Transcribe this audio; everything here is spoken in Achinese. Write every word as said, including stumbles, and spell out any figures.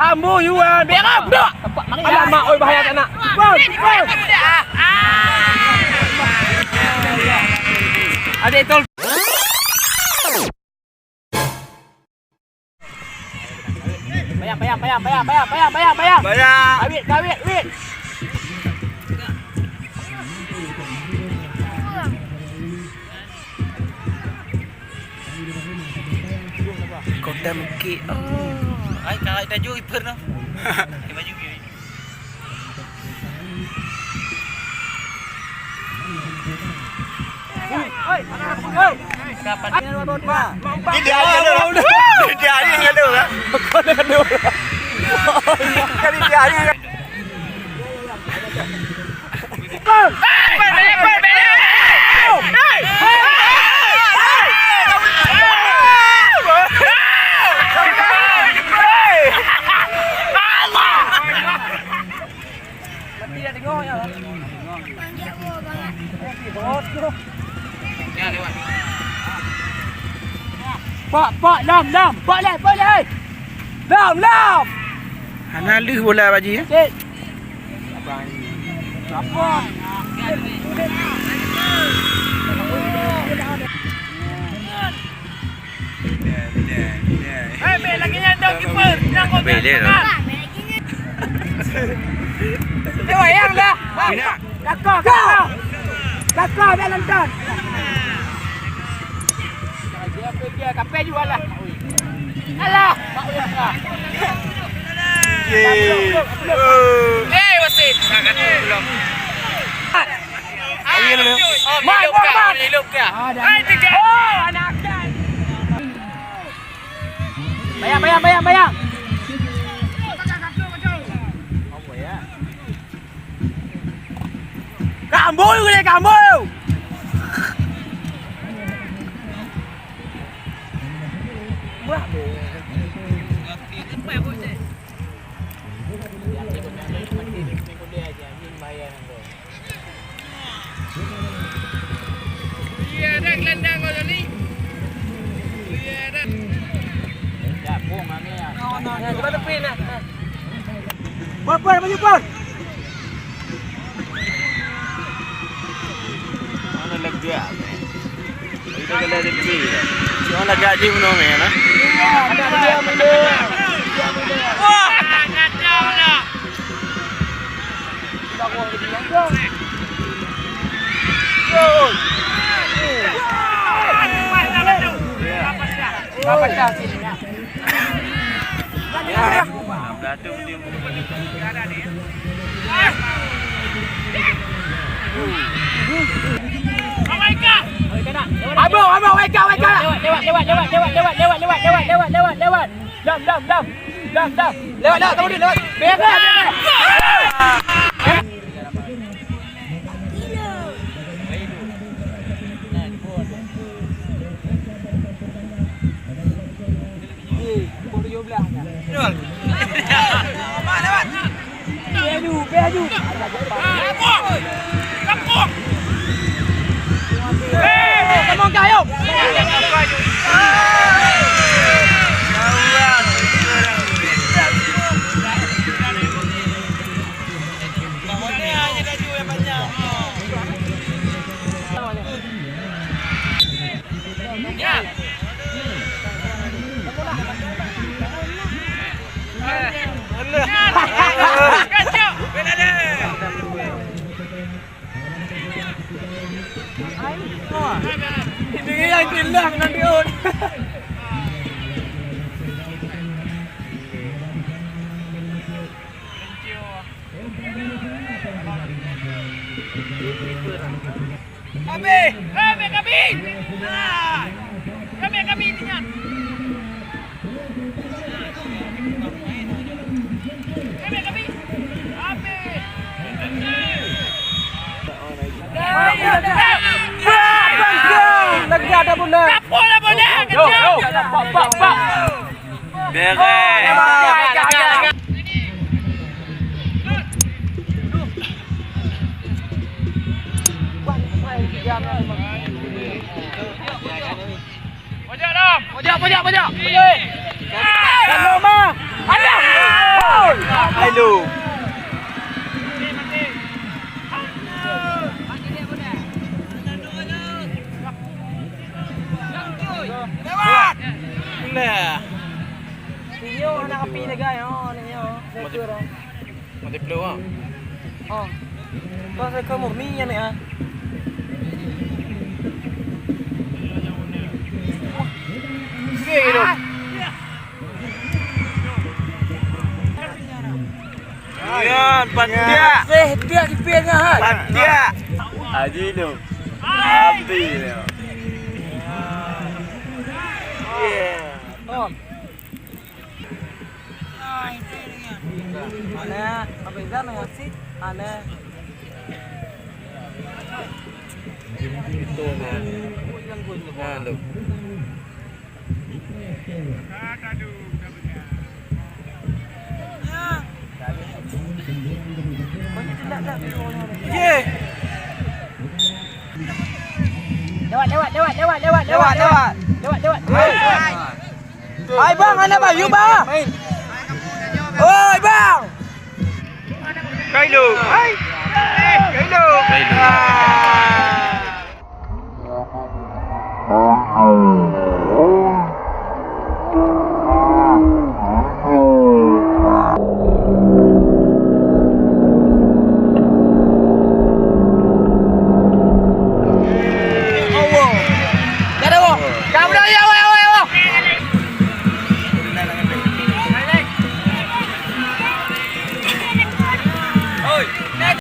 Ambo Yuan. Berak, berak. Alamak, oi, bahaya kat nak. Bang, bang. Adik tol. Bayang, bayang, bayang. Bayang. Kawit, kawit, wit. Kota Mekik. Oh, ai, kalau ada jauh iper noh. Pakai baju gini. Tidak ada dulu. Tidak ada dulu. Tidak ada dulu. Kali tidak ada. Pak, pak, dam, dam. Pak leh, pak leh. Dam, dam. Hana lheueh bola baji, eh? Cek. Apa? Hei, bek lagi nyan dong kiper. Nyan kau bek dia tu. Wayang dah. Kakak, kakak. Kakak bek nonton. Dia kapai jual lah. Alah. Yeay. Eh, wasit. Nak kata belum. Ayo dulu. Oh, Mai, Mai, Mai. Hai, tiga. Oh, anak kan. Bayang, bayang, bayang, bayang. Kamboi, boleh kamboi. Wah. Pon, pon, maju, pon. Mana lega? Kita kena rezeki. Cuma lagak je menurut saya lah. Wah, kacau lah. Abang, abang, weka, weka. Lewat, lewat, lewat. Dam, dam, dam. Dam, dam. Lewat, lewat, tunggu dulu, lewat. Beres, beres. Eh, pukul tujuh belas dah. Betul. Lewat, lewat. Pergi aju, pergi aju. Kampung. Kampung. Eh, come on, guys, ayo. Ini yang jelas nanti on. Kami! Kami, kami! Ah! Kami, kami ni nyan! Kami, kami! Kami! Lagi ada bola. Apa lah bola? Yo, yo, yo. Pak, pak, pak. Beres. Pojok, Dom. Pojok, pojok, pojok. Pojok. Ada. Lewat. Inyo aneuk api lagèe nyoe, aneuk nyoe. Saya kurang. Mati peluh, ah. Oh. Kau saya ke murni ya, ni, ah. Oke, gitu. Nyan, patiak. Eh, tiak di pihak nyan, hai. Patiak. Haji tu. Abdi tu. Yeah. Oh. Aneh, apa itu namanya sih? Aneh. Itu, nah. Nah, lu. Ye. Lewat, lewat, lewat, lewat, lewat, lewat, lewat, lewat. Lewat, lewat. Hai, hai. Hai, bang, aneuk Bayu, bang. Oi, bang. Kailu. Hai. Kailu. Kailu. Ah.